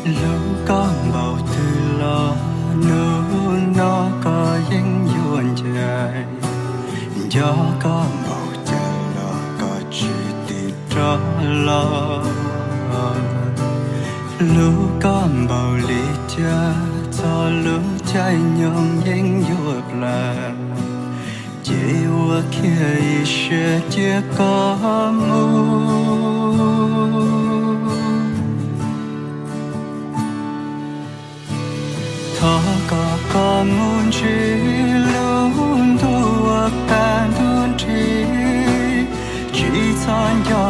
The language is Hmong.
Hlub koj npaum twg los hnub no koj yeej yuav ncaim. Nco koj npaum cas los koj tsis tim rov los. Hlub koj npaum li cas txog lub caij nyoog yeej yuav plaws. Ces ua kiag ib siab cia koj mus. Thov kom koj mus ntsib lub ntuj uas tag ntuj nrig, tsis txhob nco